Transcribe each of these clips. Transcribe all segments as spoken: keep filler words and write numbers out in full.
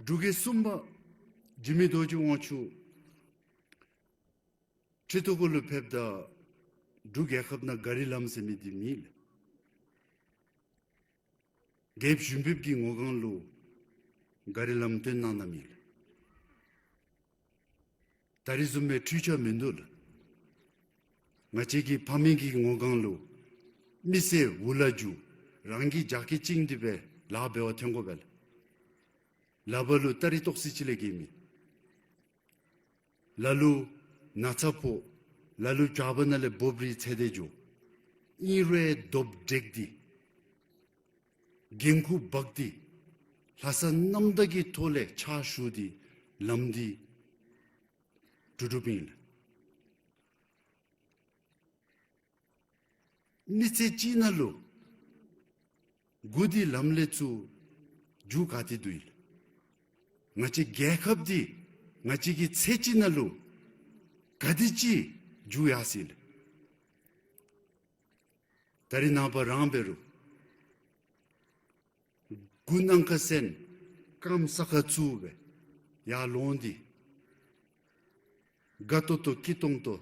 འབྲུག་རྒྱལ་གསུམ་པ་འཇིགས་མེད་རྡོ་རྗེ་དབང་ཕྱུག་ཁྲི་ཐོག་ཁ་ལུ་ཕེབས་ད་འབྲུག་རྒྱལ་ཁབ་ནང་གཱ་རི་ལམ་ཟེར་མི་འདི་མེད་ལགས། རྒྱལཔོ་ཞུན་འབེབས་ཀྱི་ངོ་གང་ལུ་གཱ་རི་ལམ་བཏོན་གནང་ནི་མེད་ལགས། ད་རིས་བཟུམ་མའི་འཕྲུལ་ཆས་མིན་འདུག་ལགས། ང་བཅས་ཀྱི་ཕ་མེས་ཀྱི་ངོ་གང་ལུ་མི་སེར་འུ་ལག་འགྱོ་རང་གི་ཇ་ཁི་བཅིངས་ཏེ་སྦེ་ལཱ་འབད་བར་འཐོན་དགོ་པས་ལགས། ལག་པ་ལུ་སྟ་རེ་ཏོག་ཙི་ཅིག་ལས་བརྒལ་མེད། ལ་ལུ་ན་ཚ་ཕོག། ལ་ལུ་ཇག་པ་ནང་ལས་འབོ་བར་འཚེར་ཏེ་འགྱོ། ཨིན་རུང་རྡོབ་བྲེགས་ཏེ་འགན་ཁུར་འབག་སྟེ་ལྷག་བསམ་རྣམ་དག་གི་ཐོག་ལས་ཕྱག་ཞུ་སྟེ་ལམ་འདི་གྲུབ་གྲུབཔ་ཨིན་ལགས། མི་ཚེ་གཅིག་ནང་ལུ་འགོ་འདི་ལམ་ལས་ཚུར་མཇུག་ག་ཏེ་འདུག་ལགས། ང་བཅས་རྒྱལ་ཁབ་འདི་ང་བཅས་ཀྱི་ཚེ་གཅིག་ནང་ལུ་ག་དེ་ཅིག་མཇུག་ཡར་སོ་ཡི་ལགས། ད་རིས་ནངས་པ་རང་འབད་རུང་མགུ་ནམ་མཁའ་གསོན་རྐངམ་ས་ཁར་བཙུགས་སྦེ་ཡར་ལོང་སྟེ་དགའ་ཏོག་ཏོ་སྐྱིད་ཏོང་ཏོ་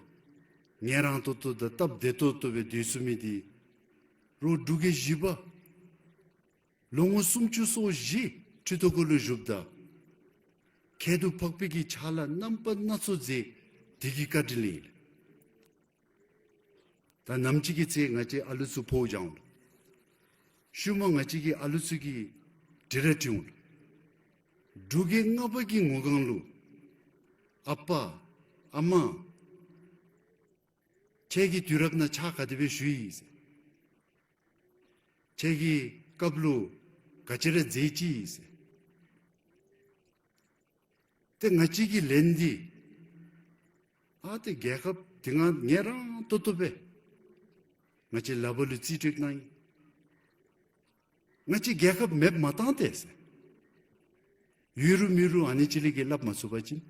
ངལ་རངས་ཏོག་ཏོ་དང་སྟབས་བདེ་ཏོག་ཏོ་སྦེ་སྡོད་ཚུགས་མི་འདི་རོགས་འབྲུག་རྒྱལ་བཞི་པ་ལོ་ངོ་སུམ་ཅུ་སོ་བཞི་ཁྲི་ཐོག་ཁ་ལུ་བཞུགསཔ་ད་ཁྱད་དུ་འཕགས་པའི་གི་ཕྱག་ལཱ་རྣམ་པ་སྣ་ཚོགས་མཛད་དེ་གི་བཀའ་དྲིན་ལས་ཨིན་ལགས། ད་ནམ་ཅིག་གི་ཚེ་ང་བཅས་ཨ་ལུ་ཚུ་འཕོ་བ་འགྱོ་འོང་ལགས། ཤུལ་མ་ང་བཅས་ཀྱི་ཨ་ལུ་ཚུ་གིས་དྲི་ར་དྲི་འོང་ལགས། འབྲུག་རྒྱལ་ལྔ་པ་གི་ངོ་གང་ལུ་ཨ་པ་ཨ་མ་ཁྱེད་ཀྱིས་དུས་རབས་ནང་ཕྱག་ག་དེ་སྦེ་ཞུ་ཡི་ཟེར། ཁྱེད་ཀྱི་སྐབས་ལུ་ག་ཅི་ར་མཛད་ཅི་ཟེར། ཏེ་ང་བཅས་ཀྱིས་ལན་འདི་ཨ་ཏེ་རྒྱལ་ཁབ་འདི་ང་ངལ་རངས་ཏོག་ཏོ་སྦེ་ང་བཅས་ལག་པ་ལུ་རྩིས་སྤྲོད་གནང་ཡི། ང་བཅས་རྒྱལ་ཁབ་མེདཔ་མ་བཏང་སྟེ་ཟེར། ཡོད་རུང་མེད་རུང་ཨ་ནི་ཅིག་ལས་བརྒལ་སླབ་མ་ཚུགས་པ་ཅིན་